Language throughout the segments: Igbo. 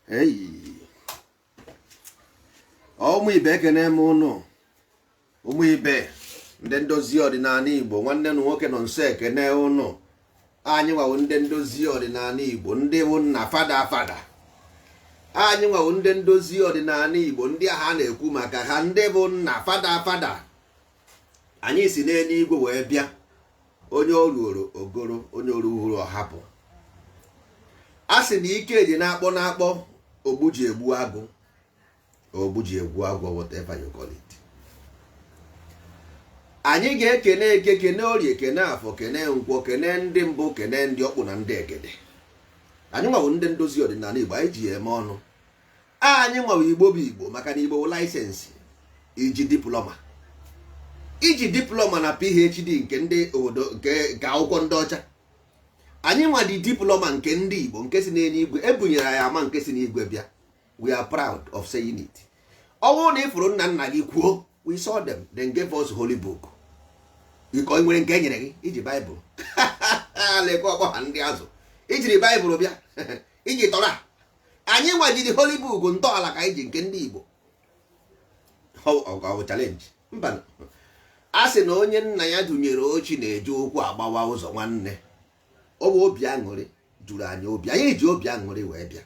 Ei, ụmụ ibe, ekene m ụnụ. Ụmụ ibe, ndị ndozi ọdịnala Igbo, nwanne m nwoke nọ nso, ekene ụnụ. Anyị nwawo ndị ndozi ọdịnala Igbo, ndị bụ nna fada fada. Anyị nwawo ndị ndozi ọdịnala Igbo, ndị agha na-ekwu maka ha, ndị bụ nna fada fada. Anyị si n'eluigwe wee bịa. Onye oruoro ogoro, onye oruhuru ọhapụ. A sị na ike dị na-akpọ na-akpọ ogbu ji egbu agụ, ogbu ji egbu agwọ, whatever you call it. Anyị ga-ekene Eke, kene Orie, kene Afọ, kene Nkwọ, kene ndị mbụ, kene ndị ọkpụ na ndị egede. Anyị nwawo ndị ndozi ọdịnala Igbo. Anyị ji ya eme ọnụ. Anyị nwawo Igbo bụ Igbo, maka na Igbo bụ license iji diploma, iji diploma na PhD nke ndị obodo, nke akwụkwọ ndị ọcha. Anyị nwa dị diploma nke ndị Igbo, nke si n'eluigwe ebunyere anyị ama, nke si n'igwe bịa. We are proud of saying it. Ọ bụrụ na ị fụrụ nna nna gị, kwuo, "We saw them, then gave us holy book." Iko nwere nke e nyere gị iji Baịbụl lekwa ọgbọ ha ndị azụ ijiri Baịbụl bịa iji tọrọ anyị nwajiri holy book, ntọala ka anyị ji nke ndị Igbo. Ọ bụ challenge mba. A sị na onye nna ya dunyere ochi na-eji ụkwụ agbawa ụzọ. Nwanne, ọ bụ obi aṅụrị juru anyị obi. Anyị ji obi aṅụrị wee bịa,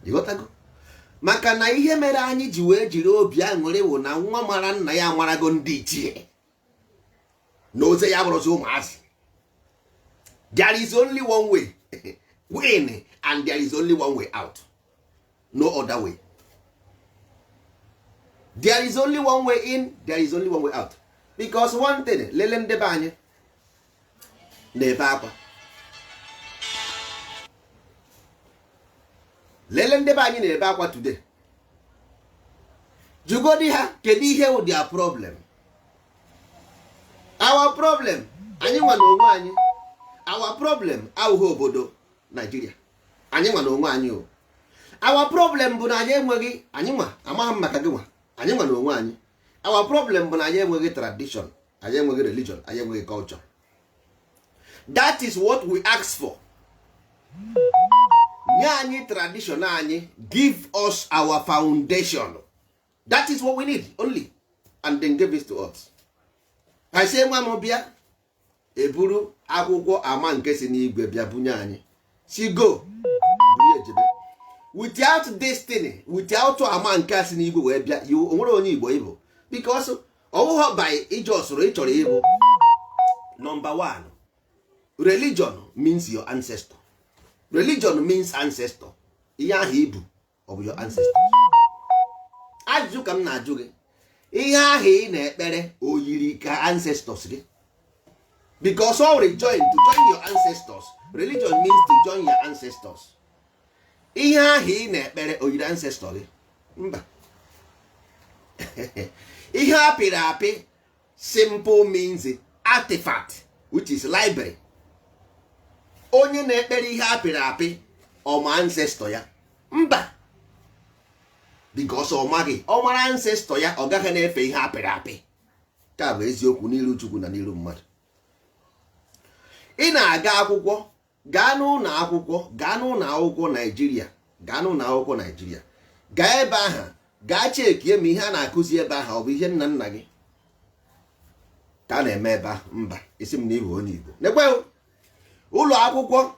ịghọtago? Maka na ihe mere anyị ji wee jiri obi aṅụrị wụ na nwa mara nna ya amarago ndị ichie na oze ya bụrụzi ụmụazị. There is only one way win and there is only one way out, no other way. There is only one way in, there is only one way out. Because one thing, lele ndebe anyị na-ebe akwa, lele ndebe anyị na-ebe akwa today. Jugodi ha, kedu ihe wụ their problem? Our problem, anyị nwa na onwe anyị, our problem awụghị obodo Naijiria. Anyị nwa na onwe anyị o. Our problem bụ na anyị enweghị, anyị nwa, amaghị m maka gị nwa, anyị nwa na onwe anyị, our problem bụ na anyị enweghị tradition, anyị enweghị religion, anyị enweghị culture. That is what we ask for. Nye anyị tradition anyị, give us our foundation. That is what we need only, and then give it to us. I say, nwa m bịa eburu akwụkwọ ama nke si n'igwe bịa bunye anyị, si go buru ejebe. Without destiny, without ama nke a si n'igwe wee bịa, you onwere onye Igbo ịbụ, because ọwụghọ by ije ọsụrụ ị chọrọ ịbụ number one. Religion means your ancestor. Religion means ancestor. Ihe ahụ ibu ọ bụ your ancestors? Ajụjụ ka m na-ajụ gị. Ihe ahụ ị na-ekpere, o yiri ka ancestors gị? Because all rejoin to join your ancestors. Religion means to join your ancestors. Ihe ahụ ị na-ekpere, o yiri ancestor gị? Mba. Ihe apịrị apị, simple means artifact, which is library. Onye na-ekpere ihe apịrị apị, ọma ancestor ya? Mba, because ọ maghị. Ọ mara ancestor ya, ọ gaghị na-efe ihe apịrị apị. Ka bụ eziokwu n'iru Chukwu na n'iru mmadụ. Ị na-aga akwụkwọ, gaa n'ụlọ akwụkwọ, gaa n'ụlọ akwụkwọ Naijiria, gaa n'ụlọ akwụkwọ Naijiria, gaa ebe ahụ, gaa chekie ma ihe a na-akụzi ebe ahụ ọ bụ ihe nna nna gị ka a na-eme ebe ahụ. Mba, isi m na ịbụ onye Igbo nekwe ụlọ akwụkwọ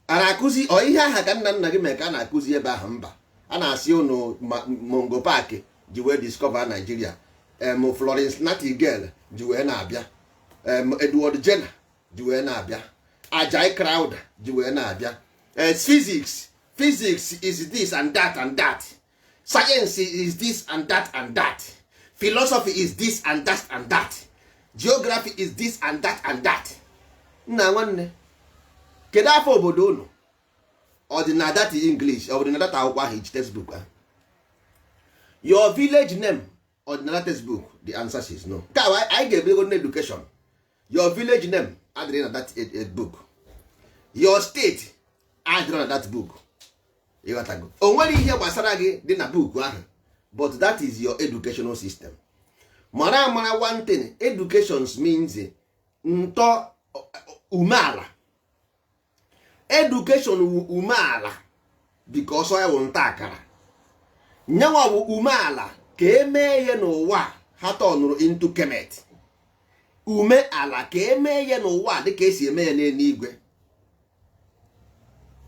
a na-akụzi ọ ihe aha ka nna nna gị mere ka a na-akụzi ebe ahụ? Mba. A na-asị ụnụ Mungo Park ji wee discover Nigeria, Florence Nightingale ji wee na-abịa, Edward Jenner ji wee na-abịa, Ajayi Crowther ji wee na-abịa. Physics, physics is this and that and that. Science is this and that and that. Philosophy is this and that and that. Geography is this and that and that. Nna nwanne, kedu afọ obodo unu? Ọ dị na data English, ọ dị na data akwụkwọ ahụ iji textbook ahụ? Your village name, ọ dị na textbook? The answer is no. Ka anyị ga-ebido na education. Your village name adịrị na that book. Your state adịrị na that book. Ịghọtago? O nwere ihe gbasara gị dị na book ahụ, but that is your educational system. Mara amara one thing, education means ntọ umeala. Education wu umeala. Because ya wụ nta akara nyanwa bụ umeala ka emee ya n'ụwa. Ha tọnụrụ into Kemet. Ume ala ka emee ya n'ụwa dịka esi eme ya n'eluigwe.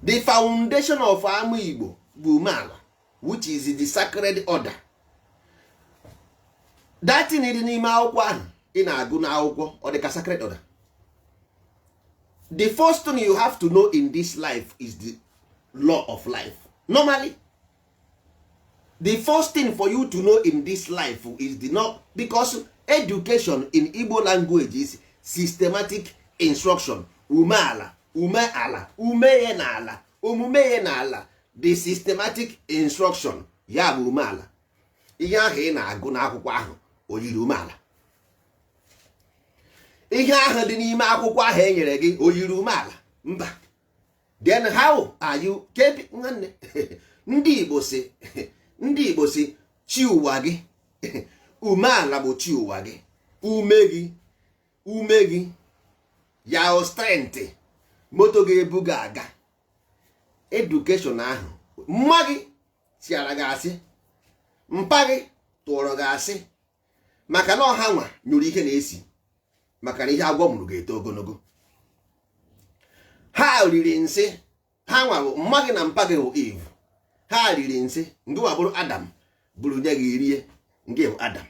The foundation of ama Igbo bụ umeala, which is the sacred order. That thing dị n'ime akwụkwọ ahụ ị na-agụ n'akwụkwọ, ọ dị ka sacred order. The first thing you have to know in this life is the law of life. Normally, the first thing for you to know in this life is the not, because education in Igbo language is systematic instruction. Umeala, umeala, ume na ala, omume ya na ala. The systematic instruction ya bụ umeala. Ihe ahụ ị na-agụ n'akwụkwọ ahụ, o yiri umeala? Ihe ahụ dị n'ime akwụkwọ ahụ e nyere gị, o yiri umeala? Mba. Then how are you? Kebi nwanne, ndị Igbo si, ndị Igbo si chi ụwa gị, umeala bụ chi ụwa gị, ume gị, ume gị ya, strength moto ga-ebu gị aga. Education ahụ, mma gị tiara gị asị, mpa gị tụọrọ gị asị, maka na ọha nwa nyụrụ ihe na-esi, maka na ihe agwọ mụrụ ga-eto ogologo. Ha riri nsị. Ha nwa bụ mma gị na mpa gị bụ Eve. Ha riri nsị, ngị nwa bụrụ Adam, bụrụ nye gị rie. Ngị bụ Adam,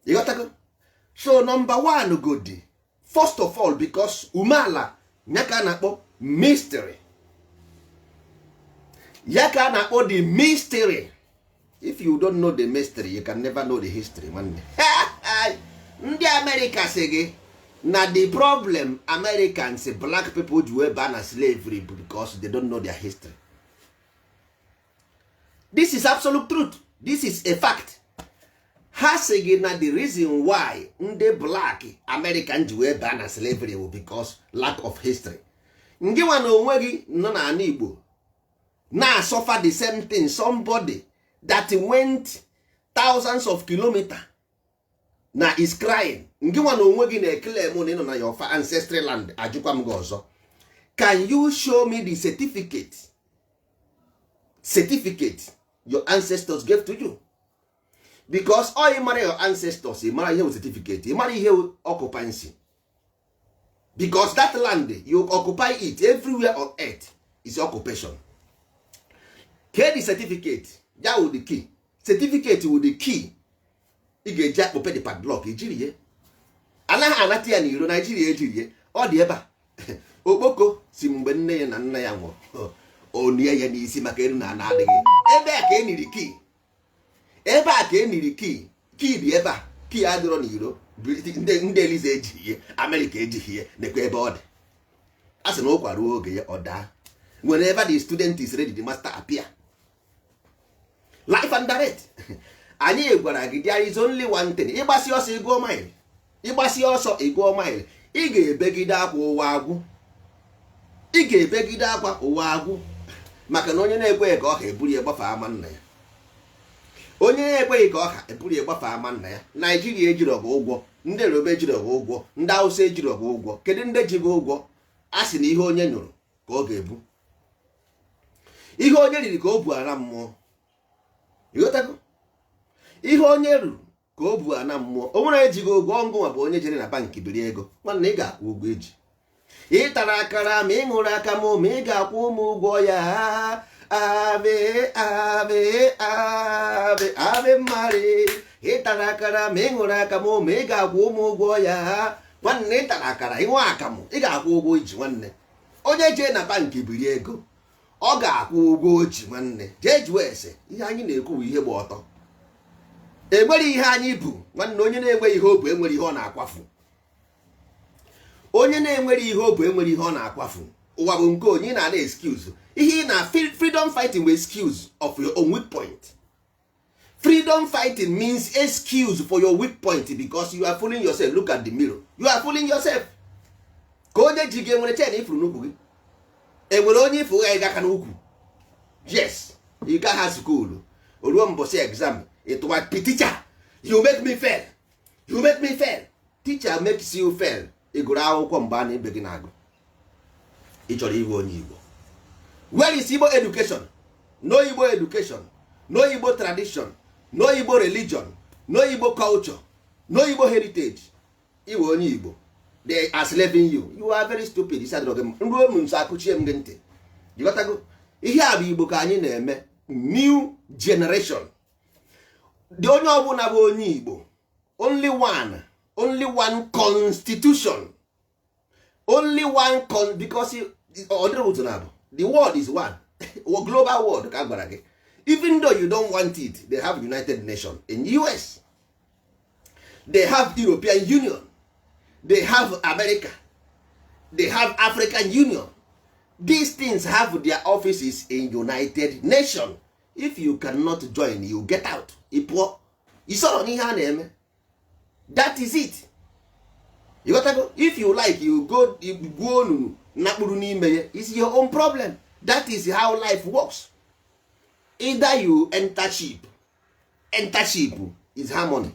ịghọtago? So number one godi, first of all, because umeala ya ka a na-akpọ mystery, ya ka a na-akpọ the mystery. If you don't know the mystery, you can never know the history. Nwanne, ndị Amerịka sị gị na the problem Americans, black people ji wee baa na slavery bụ because they don't know their history. This is absolute truth. This is a fact. Ha sị gị na the reason why ndị black American ji wee baa na slavery bụ because lack of history. Ngị nwa na onwe gị nọ n'ala Igbo na-suffer the same thing. Somebody that went thousands of kilometers na is crying. Ngị nwa na onwe gị na-eclaim na ị nọ na your ancestral land. Ajụkwa m gị ọzọ, can you show me the certificate your ancestors gave to you? Because ọ ị mara your ancestors, ị mara ihe wụ certificate, ị mara ihe wụ occupancy, because that land you occupy it. Everywhere on earth is occupation. Ke the certificate ya wụ the key. Certificate wụ the key ị ga-eji akpọpe the padlock. Ijiri ya, anaghị anata ya n'iro. Naijiria ejiri ya, ọ dị ebe a. Okpoko si mgbe nne ya na nna ya nwụrụ, onie ya n'isi, maka elu na ana adịghị. Ebe a ka e niri key, ebe a ka e niri key. Key dị ebe a. Key adịrọ n'iro. Ndị eliza ejighị ihe, Amerịka ejighị ihe. Nekwa ebe ọ dị. A sị na ụkwa ruo oge ya, ọ daa. Whenever the student is ready, the master appear, life and direct. Anyị gwara gị, there is only one thing. Ịgbasi ọsọ, ịgụọ mile. Ịgbasi ọsọ, ịgụọ mile. Ị ga-ebegide akwa, ụwa agwụ. Ị ga-ebegide akwa, ụwa agwụ, maka na onye na-ekweghị ka ọha eburu ya gbafe ama nna ya, onye na-ekweghị ka ọha eburu ya gbafe ama nna ya. Naijiria ejiri ọgụ ụgwọ, ndị Yoruba ejiri ọgụ ụgwọ, ndị Hausa ejiri ọgụ ụgwọ. Kedu ndị ji gị ụgwọ? A sị na ihe onye nyụrụ ka ọ ga-ebu, ihe onye riri ka o bu ara mmụọ. Ịghọtago? Ihe onye ruru ka o bu ana mmụọ. O nwere ejighị ụgwọ. Ngụnwa bụ onye jere na bankị biri ego. Nwanne, ị ga-akwụ ụgwọ eji. Ị tara akara ma ị ṅụrụ akamụ, ma ị ga-akwụ ụmụ ụgwọ ya. Ave, ave, ave, ave Maria. Ị tara akara ma ị ṅụrụ akamụ, ma ị ga-akwụ ụmụ ụgwọ ya. Nwanne, ị tara akara, ịṅụ akamụ, ị ga-akwụ ụgwọ iji. Nwanne, onye jee na bankị biri ego, ọ ga-akwụ ụgwọ oji. Nwanne, jee jụọ ese. Ihe anyị na-ekwu bụ ihe gba ọtọ. Enwere ihe anyị bụ. Nwanne, onye na-enweghị ihe o bụ enwere ihe ọ na-akwafu. Onye na-enwere ihe o bụ enwere ihe ọ na-akwafu. Ụwa bụ nke onye. Ị na-ana excuse ihe ị na freedom fighting with excuse of your own weak point. Freedom fighting means excuse for your weak point, because you are fooling yourself. Look at the mirror, you are fooling yourself. Ka onye ji gị enwere chain ifuru n'ukwu gị? Enwere onye ifu gha aka n'ukwu? Yes, ị gaghị school, o ruo mbọsị exam, ịtụwa, "Teacher, you make me fail, you make me fail." Teacher makes you fail. Ị gụrụ akwụkwọ mgbe a na ibe gị na-agụ? Ị chọrọ ịbụ onye Igbo? Where is Igbo education? No Igbo education, no Igbo tradition, no Igbo religion, no Igbo culture, no Igbo heritage. Iwe onye Igbo, they are slaving you. You are very stupid. Isi adịrọ gị mma. Nruo m nso, akụchie m gị ntị. Jikọtago ihe a bụ Igbo ka anyị na-eme. New generation dị, onye ọbụla bụ onye Igbo, only one, only one constitution, only one con, because ọ dịrị ụtụ na abụ, the world is one global world ka a gwara gị. Even though you don't want it, they have United Nations in US, they have European Union, they have America, they have African Union. These things have their offices in United Nations. If you cannot join, you get out. Ị pụọ, isoro n'ihe a na-eme. That is it. You got to go. If you like, you go gwuo onunu nakpuru n'ime ya. Is your own problem. That is how life works. Either you enter ship. Enter ship is harmony.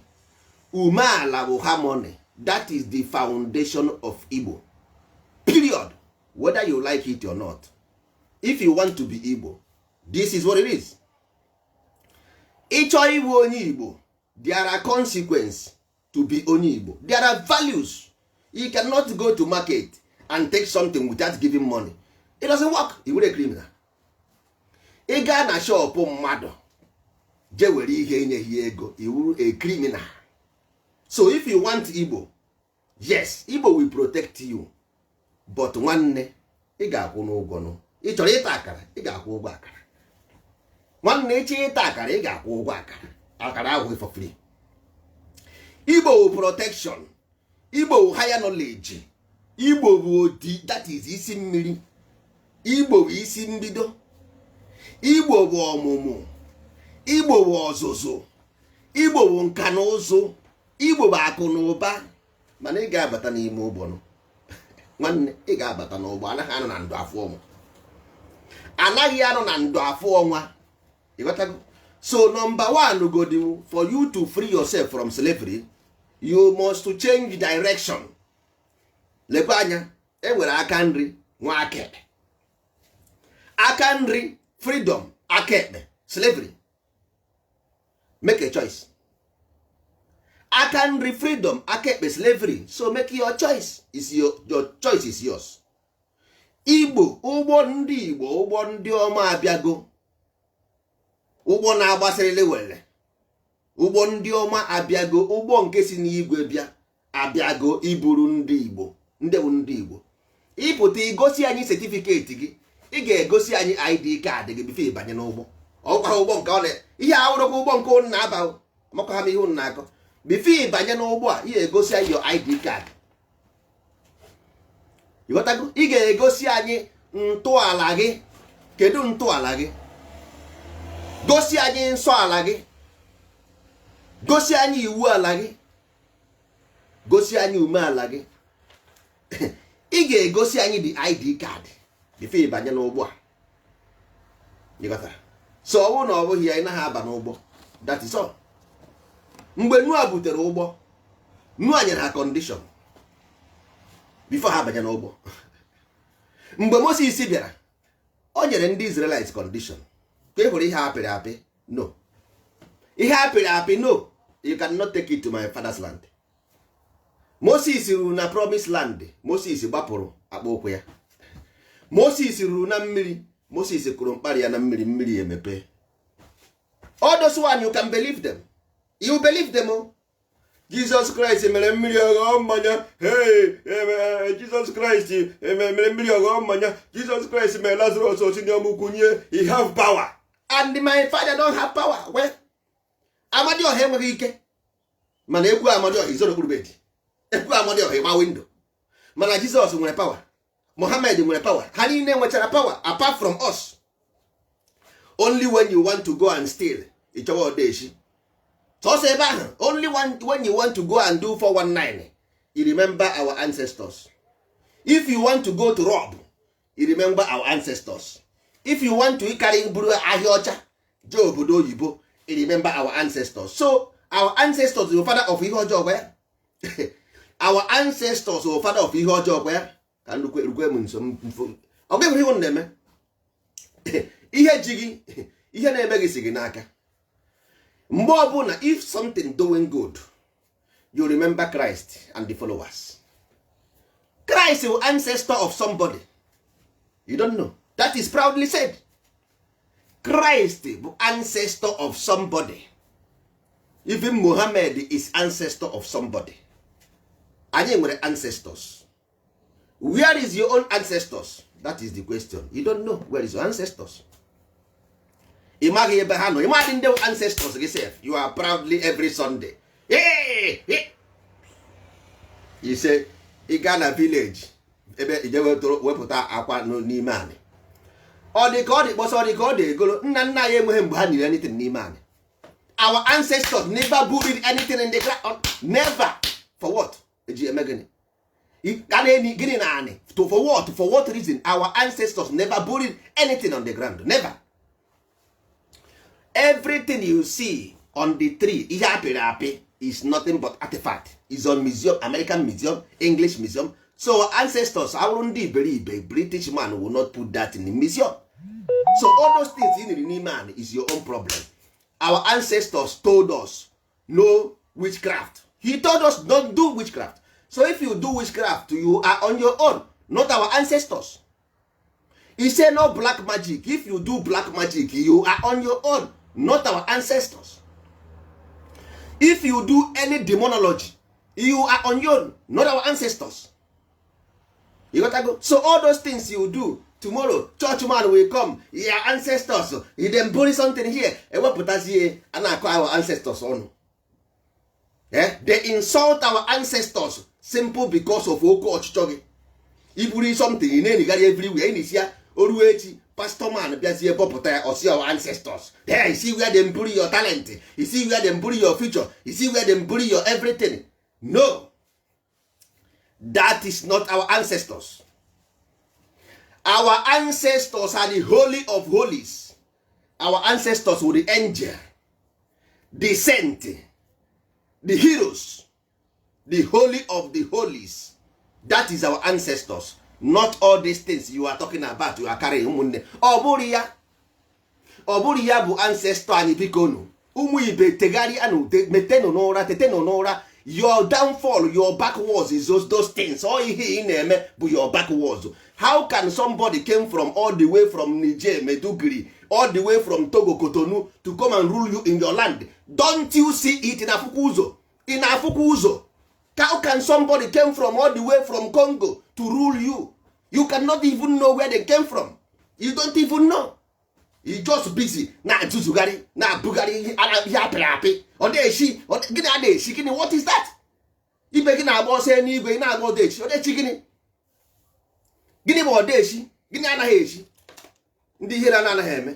Umeala bụ harmony. That is the foundation of Igbo, period, whether you like it or not. If you want to be Igbo, this is what it is. Ịchọ ịbụ onye Igbo, there are consequence to be onye Igbo. There are values. You cannot go to market and take something without giving money. It doesn't work. I were criminal. Ị gaa na shop mmadụ je were ihe enyeghị ego, iwuru a criminal. So if you want Igbo, yes, Igbo will protect you, but nwanne, ị ga-akwụ n'ụgwọ nụ. Ị chọrọ ịta akara, ị ga-akwụ ụgwọ akara. Nwanne, ịchọ ịta akara, ị ga-akwụ ụgwọ akara. Akara ahụ for free. Igbo bụ protection. Igbo bụ higher knowledge. Igbo bụ odi. That is isi mmiri. Igbo bụ isi mbido. Igbo bụ ọmụmụ. Igbo bụ ọzụzụ. Igbo bụ nka na ụzụ. Igbo bụ akụ na ụba. Mana ị ga-abata n'ime ụgbọ nụ. Nwanne, ị ga-abata n'ụgbọ. Anaghị anọ na ndụ afọ ọnwa, anaghị anọ na ndụ afọ ọnwa. Ịghọtago? So number one godi, for you to free yourself from slavery, you must to change direction. Lekwa anya, e nwere aka nri nwa aka ekpe. Aka nri, freedom; aka ekpe, slavery. Make a choice. Aka nri, freedom; aka ekpe, slavery. So make your choice. Is your choice is yours. Igbo, ụgbọ ndị Igbo, ụgbọ ndị ọma abịago. Ụgbọ na-agbasịrịrị were, ụgbọ ndị ọma abịago. Ụgbọ nke si n'igwe bịa abịago iburu ndị Igbo. Ndị bụ ndị Igbo, ịpụta igosi anyị certificate gị. Ị ga-egosi anyị ID card gị before ịbanye n'ụgbọ. Ọkwa ụgbọ nke ọ na ihe awụrụkwa ụgbọ nke ụnụ na-aba. Amakwa ha m ihe ụnụ na-akọ. Before ịbanye n'ụgbọ a, ị ga-egosi anyị your ID card. Ịghọtago? Ị ga-egosi anyị ntọala gị. Kedu ntọala gị? Gosi anyị nsọ ala gị. Gosi anyị iwu ala gị. Gosi anyị umeala gị. Ị ga-egosi anyị the ID card before ịbanye n'ụgbọ a. Ịghọtara? So ọ bụrụ na ọ bụghị ya, ị naghị aba n'ụgbọ. That is all. Mgbe Noa butere ụgbọ, Noa nyere ha condition before ha banye n'ụgbọ. Mgbe Moses bịara, o nyere ndị Israelites condition. Ka ị hụrụ ihe apịrị apị, no. Ihe apịrị apị, no, you cannot take it to my father's land. Moses ruru na promised land, Moses gbapụrụ akpa ụkwụ ya. Moses ruru na mmiri, Moses kụrụ mkparị ya na mmiri, mmiri emepe. All those one, you can believe them, you believe them. Oh. Jesus Christ mere mmiri ọghọọ mmanya. Hey, Jesus Christ mere mmiri ọghọọ mmanya. Jesus Christ mere Lazarus osi n'ọmụ kunye. He have power and my father don't have power. Well, Amadioha enweghị ike, mana egwu Amadioha izoro okpuru bed. Egwu Amadioha ịgba window. Mana Jizọs nwere power, Mohammed nwere power, ha niile nwechara power apart from us. Only when you want to go and steal, ịchọwa odeshi sọsọ ebe ahụ. Only one, when you want to go and do 419, you remember our ancestors. If you want to go to rob, you remember our ancestors. If you want to carry buru ahịa ọcha jee obodo oyibo, you remember our ancestors. So our ancestors were father of ihe ọjọọ kwa ya. Our ancestors were father of ihe ọjọọ kwa ya. Ka nrukwe rukwe m nso. Ọ gaghị ihe unu na-eme. Ihe ji gị, ihe na-eme gị si gị n'aka. Mgbe ọbụla if something doing good, you remember Christ and the followers. Christ is ancestor of somebody you don't know. That is proudly said. Christ bụ ancestor of somebody. Even Muhammad is ancestor of somebody. Anyị nwere ancestors. Where is your own ancestors? That is the question. You don't know where is your ancestors. Ị maghị ebe ha nọ. Ị maghị ndị ancestors gị sef. You are proudly every Sunday, hey, hey. You say ị gaa na village ebe ije wepụta akwa n'ime anị. Ọ dị ka ọ dị kpọsọ, ọ dị ka ọ dị egolo. Nna nna anyị enweghị mgbe ha niri anything n'ime anị. Our ancestors never buried anything in the ground, never. For what? Eji eme gịnị? Ka na-eni gịnị na anị? To for what? For what reason? Our ancestors never buried anything on the ground, never. Everything you see on the tree, ihe apịrị apị, is nothing but artifact, is on museum, American museum, English museum. So ancestors awụrụ ndị iberibe, British man will not put that in the museum. So all those things ị niri n'ime anị is your own problem. Our ancestors told us no witchcraft. He told us don't do witchcraft. So if you do witchcraft, you are on your own, not our ancestors. He say no black magic. If you do black magic, you are on your own, not our ancestors. If you do any demonology, you are on your own, not our ancestors. You got to go. So all those things you do, tomorrow church man will come, your ancestors, you dem bury something here, ewepụtazie a na-akọ our ancestors ọnụ. Eh? They insult our ancestors simple because of oke ọchịchọ gị. Iburu something ị na-enigharị everywhere, ị na-esi ya o ruo echi, pastor man bịazie bọpụta ya, osi our ancestors there. You see where them bury your talent? You see where them bury your future? You see where them bury your everything? No, that is not our ancestors. Our ancestors are the holy of holies. Our ancestors were the angel, the saint, the heroes, the holy of the holies. That is our ancestors, not all these things you are talking about, you are carrying. Ụmụnne, ọ bụrụ ya, ọ bụrụ ya bụ ancestor anyị. Biko nụ, ụmụ ibe, tegharịanụ, metenụ n'ụra, tetenụ n'ụra. Your downfall, your backwards is those things. All ihe ị na-eme bụ your backwards. How can somebody came from all the way from Niger, Maiduguri, all the way from Togo, Cotonou, to come and rule you in your land? Don't you see it? Ị na-afụkwa ụzọ? Ị na-afụkwa ụzọ? How can somebody came from all the way from Congo to rule you? You cannot even know where they came from. You don't even know. You just busy na-atụzugharị, na-abụgharị ihe apịrị apị. Ọ na-eshi gịnị? A na-eshi gịnị? What is that? Ibe gị na-agba ọsọ n'igwe, ị na-agba ọdaechi. Ọdaechi gịnị? Gịnị bụ ọdaechi? Gịnị anaghị echi? Ndị ihere na-anaghị eme.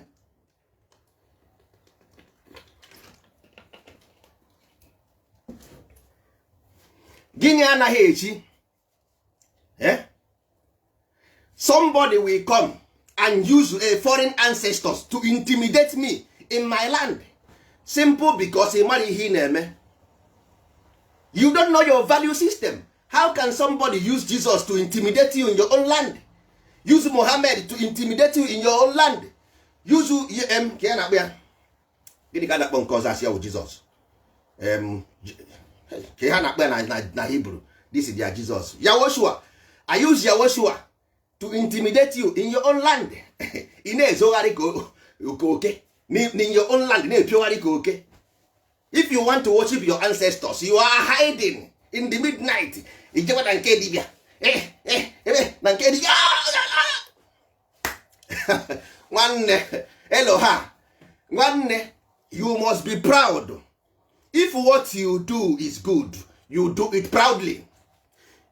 Gịnị anaghị echi? Eh? Somebody will come and use a foreign ancestors to intimidate me in my land simple because ị mara ihe ị na-eme. You don't know your value system. How can somebody use Jesus to intimidate you in your own land, use Mohammed to intimidate you in your own land, use um, ka ya na-akpọ ya gịnị, ka a na-akpọ nke ọzọ asị ya bụ Jesus, ka ha na-akpọ ya na Hebrew? This is their Jesus, Yahoshua. I use Yahoshua to intimidate you in your own land. Ị na-ezogharị ka oke in your own land, na-epiogharị ka oke. If you want to worship your ancestors, you are hiding in the midnight. Ijekwa na nke dibịa, na nke dibịa. Nwanne, eloha, nwanne, you must be proud. If what you do is good, you do it proudly.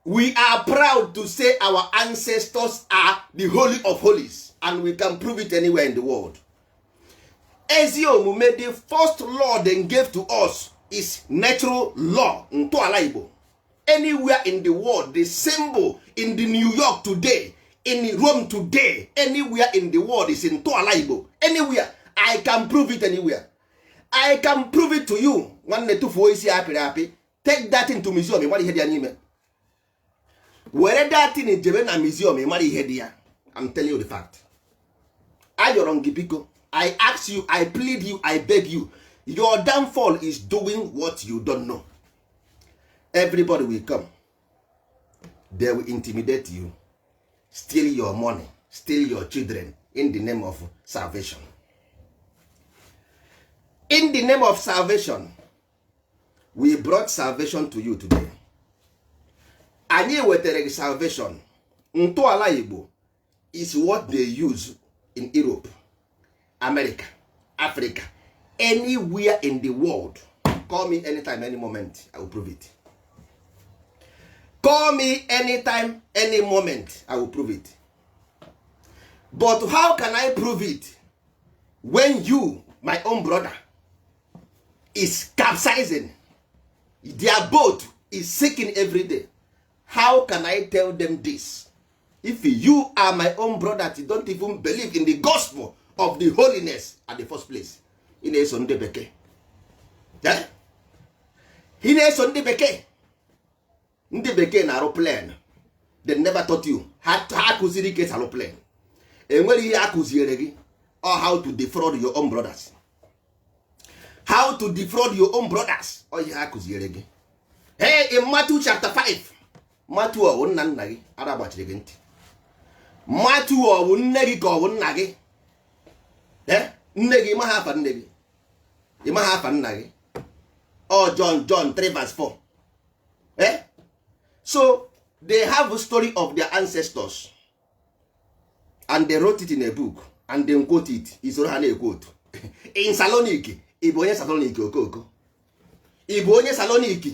We are proud to say our ancestors are the holy of holies, and we can prove it anywhere in the world. Ezi omume, the first law they gave to us is natural law, ntọala Igbo. Anywhere in the world, the symbol in the New York today, in Rome today, anywhere in the world is ntọala Igbo. Anywhere, I can prove it. Anywhere, I can prove it to you. Nwanne, tụfuo isi apịrị apị. Take that into museum, ị mara ihe dị ya n'ime. Were that thing jebe na museum, ị mara ihe dị ya. I'm telling you the fact. Ayọrọ m gị, biko. I ask you, I plead you, I beg you. Your downfall is doing what you don't know. Everybody will come, they will intimidate you, steal your money, steal your children in the name of salvation, in the name of salvation. We brought salvation to you today. Anyị wetara gị salvation. Ntọala Igbo is what they use in Europe, America, Africa, anywhere in the world. Call me anytime, any moment, I will prove it. Call me anytime, any moment, I will prove it. But how can I prove it when you, my own brother, is capsizing? Their boat is sinking every day. How can I tell them this if you are my own brother, you don't even believe in the gospel of the holiness at the first place? Ị na-eso ndị bekee. Eh? Ị na-eso ndị bekee. Ndị bekee na-arụ plane. They never taught you. Ha kụziri ike arụ plane. Enwere ihe a kụziere gị or how to defraud your own brothers? How to defraud your own brothers, ọ ihe ha kụziere gị. Hey, in Matthew chapter 5, Matthew, ọ bụ nna nna gị ara gbachiri gị ntị? Matthew, ọ bụ nne gị ka ọ bụ nna gị? Eh? Nne gị, ịmaha afa nne gị, ịmaha afa nna gị. Ọ John, John 3 verse 4. Eh? So they have a story of their ancestors and they wrote it in a book and they quote it. Isoro ha na-ekwu otu in Saloniki. Ị bụ onye Saloniki, okoko. Ị bụ onye Saloniki,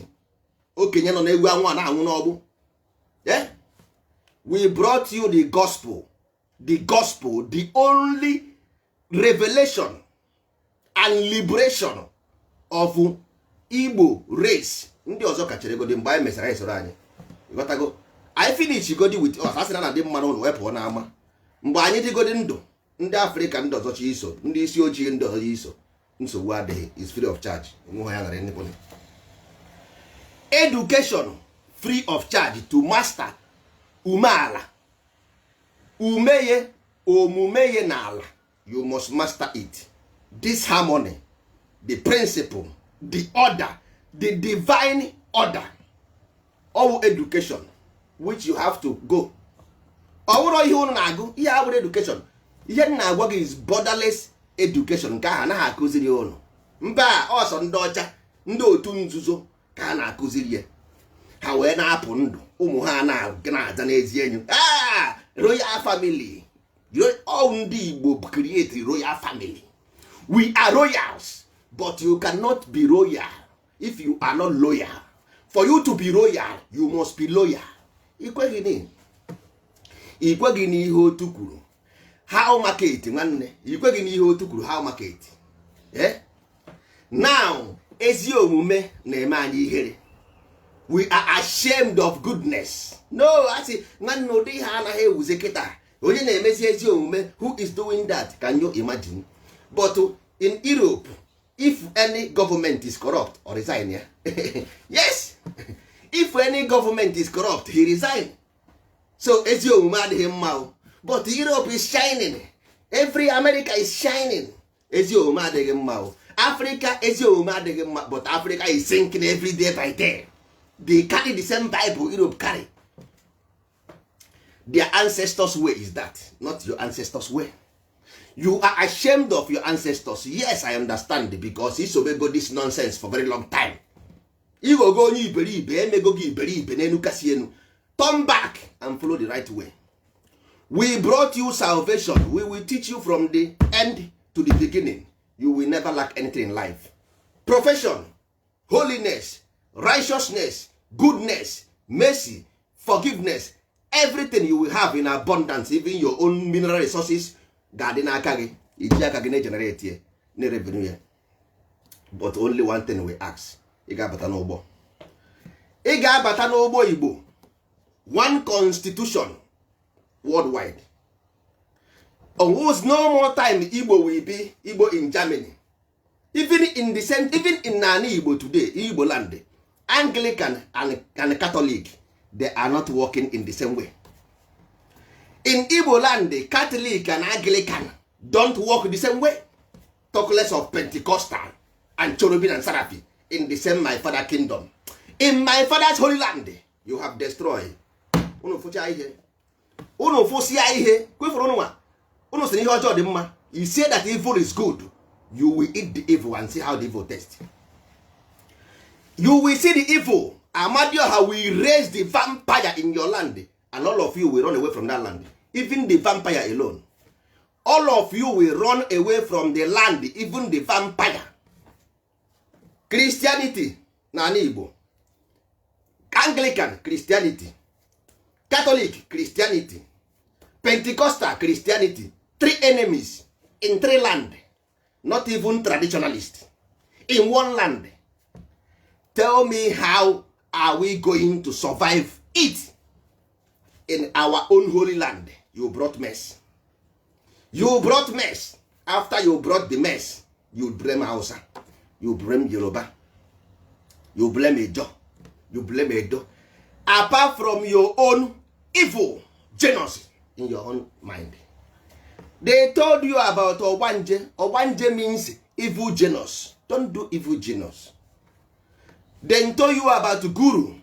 okenye nọ n'egwu anwụ a na-anwụ n'ọgbụ. Eh? We brought you the gospel, the gospel, the only revelation and liberation of Igbo race. Ndị ọzọ kachara egodi. Mgbe anyị mesara, anyị soro anyị. Ịghọtago? Anyị finish godi with us. Asị na na dị mma n'ụlọ wee pụọ n'ama. Mgbe anyị dịgodi ndụ, ndị Afrịka ndị ọzọ chi iso, ndị isi ojii ndị ọzọ chi iso, nsogbu adịghị. Is free of charge. Onwe ha ya nara anybody. Education free of charge to master umeala, umeye, omume ye n'ala. You must master it, this harmony, the principle, the order, the divine order. Ọwụ education which you have to go. Ọ bụrụ ihe unu na-agụ, ihe abụrụ education. Ihe m na-agwa gị is borderless education. Nke ahụ anaghị akụziri unu mba ọsọ. Ndị ọcha, ndị otu nzuzo ka a na-akụziri ya. Ha wee na-apụ ndụ ụmụ ha na-aza n'ezi enyi. Ah, royal family. All ndị Igbo create royal family. We are royals, but you cannot be royal if you are not loyal. For you to be royal, you must be loyal. Ikweghị n'ihe otu kwuru. How market, nwanne? Ikweghị n'ihe otu kwuru. How market? Eh? Now ezi omume na-eme anyị ihere. We are ashamed of goodness. No, asị nwanne, ụdị ihe anaghị ewuzi kịta. Onye na-emezi ezi omume? Who is doing that? Can you imagine? But in Europe, if any government is corrupt or resign ya. Yes, if any government is corrupt, he resign. So ezi omume adịghị mma o, but Europe is shining. Every America is shining. Ezi omume adịghị mma o. Africa, ezi omume adịghị mma, but Africa is sinking every day by day. They carry the same Bible Europe carry. Their ancestors' way is that, not your ancestors' way. You are ashamed of your ancestors. Yes, I understand, because isobego this nonsense for very long time. Igogo onye iberibe, emego gị iberibe n'enu kasị enu. Turn back and follow the right way. We brought you salvation. We will teach you from the end to the beginning. You will never lack anything in life. Profession, holiness, righteousness, goodness, mercy, forgiveness, everything you will have in abundance. Even your own mineral resources ga-adị n'aka gị. Iji aka gị na-egenerate ya, na revenue ya. But only one thing we ask: ị ga-abata n'ụgbọ, ị ga-abata n'ụgbọ Igbo. One constitution worldwide. Was no more time Igbo will be Igbo in Germany, even in the same, even in Nani Igbo today, Igbo land, Anglican and Catholic, they are not working in the same way. In Igbo land, Catholic and Anglican, Don't work the same way. Talk less of Pentecostal and Cherubim and Seraphim in the same my father kingdom, in my father's holy land. You have destroyed. Unu fụcha ihe, unu fụsịa ihe kwefuru unu nwa. Unu sị na ihe ọjọọ dị mma. You say that evil is good. You will eat the evil and see how the evil taste. You will see the evil. Amadioha will raise the vampire in your land, and all of you will run away from that land. Even the vampire alone, all of you will run away from the land. Even the vampire. Christianity na ala Igbo, Anglican Christianity, Catholic Christianity, Pentecostal Christianity, three enemies in three land, not even traditionalist in one land. Tell me, how are we going to survive it in our own holy land? You brought mess. You brought mess. After you brought the mess, you blame Hausa, you blame Yoruba, you blame Ijo, you blame Edo, apart from your own evil genius in your own mind. They told you about ogbanje. Ogbanje means evil genius. Don't do evil genius. They told you about guru,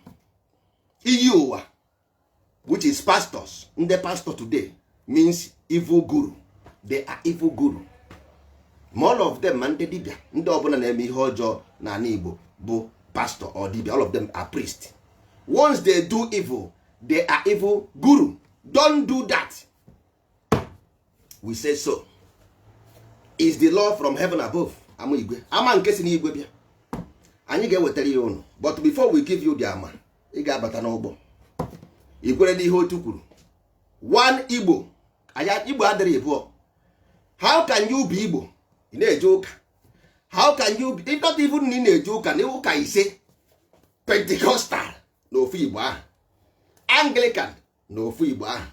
iyi ụwa, which is pastors. Ndị pastor today means evil guru. They are evil guru, ma all of them, ma ndị dibịa, ndị ọbụla na-eme ihe ọjọọ n'ala Igbo bụ pastor or dibịa. All of them are priest. Once they do evil, they are evil guru. Don't do that. We say so is the law from heaven above. Ama igwe, ama nke si n'igwe bịa, anyị ga-ewetara ya ụnụ. But before we give you the ama, ị ga-abata n'ụgbọ ikwere n'ihe otu kwuru. One Igbo, anyị Igbo adịrị ịbụọ. How can you be Igbo, ị na-eje ụka? How can you be, not even na ị na-eje ụka na ụka ise, Pentecostal na ofu Igbo ahụ, Anglican na ofu Igbo ahụ,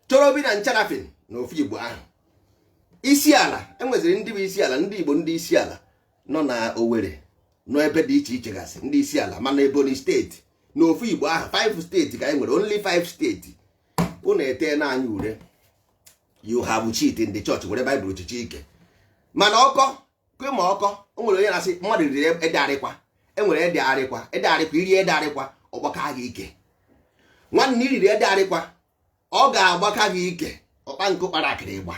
Cherubim na Seraphim na ofu Igbo ahụ, isi ala enweziri ndị bụ isi ala, ndị Igbo, ndị isi ala nọ na Owerri, nọ ebe dị iche iche gasị, ndị isi ala mana Ebonyi Steeti na ofu Igbo ahụ. 5 steeti ka anyị nwere, only 5 steeti. Unu ete na anyị ure. You have cheat in the church. Were Baịbụl chichi ike mana ọkọ kwe ma ọkọ. O nwere onye na-asị mmadụ riri ede arịkwa. Enwere ede arịkwa, ede arịkwa. Iri ede arịkwa, ọgbaka gị ike. Nwanne, iriri ede arịkwa, ọ ga-agbaka gị ike. Ọkpa nkụ kpara akịrị ịgba.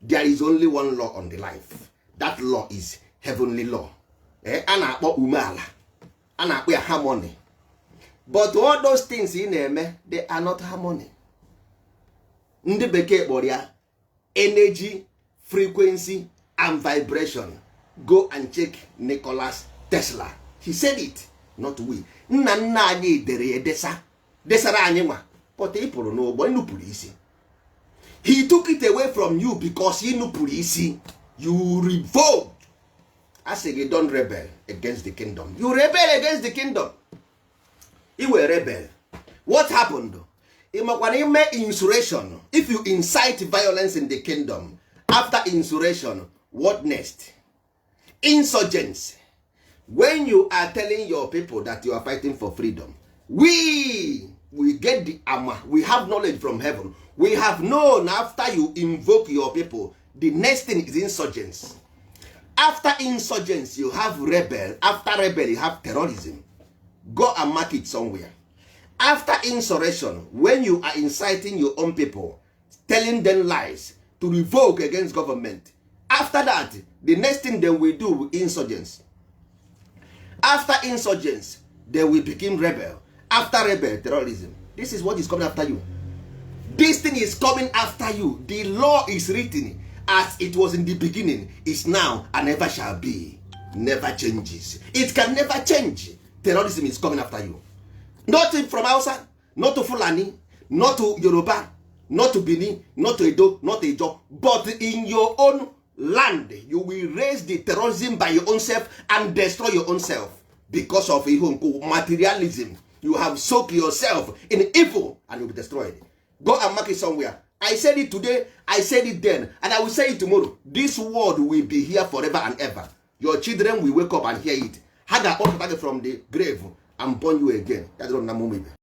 There is only one law on the life. That law is heavenly law. A na-akpọ umeala, a na-akpọ ya harmony. But all those things ị na-eme, they are not harmony. Ndị bekee kpọrọ ya energy, frequency and vibration. Go and check Nicholas Tesla. He said it, not we. Nna nna anyị dere ya, edesa, desara anyị nwa. But ị pụrụ n'ụgbọ, ịnupụrụ isi. He took it away from you because ị nupụrụ isi. You revolt. A sị gị, don't rebel against the kingdom. You rebel against the kingdom. I were rebel. What happened? Ị makwana ime insurrection? If you incite violence in the kingdom, after insurrection, what next? Insurgents. When you are telling your people that you are fighting for freedom, we get the ama. We have knowledge from heaven. We have known, after you invoke your people, the next thing is insurgents. After insurgents, you have rebel. After rebel, you have terrorism. Go and mark it somewhere. After insurrection, when you are inciting your own people, telling them lies to revoke against government, after that, the next thing they will do, insurgents. After insurgents, they will become rebel. After rebel, terrorism. This is what is coming after you. This thing is coming after you. The law is written: as it was in the beginning, is now, and never shall be. Never changes. It can never change. Terrorism is coming after you, not from Hausa, not to Fulani, not to Yoruba, not to Benin, not to Edo, not to Ijo, but in your own land. You will raise the terrorism by your own self and destroy your own self because of ihe nku materialism. You have soaked yourself in evil and you will be destroyed. Go and mark it somewhere. I said it today, I said it then, and I will say it tomorrow. This world will be here forever and ever. Your children will wake up and hear it. Ha ga-akpọpụta gị from the grave and burn you again. Ya dịrọ na mụmụ ibe.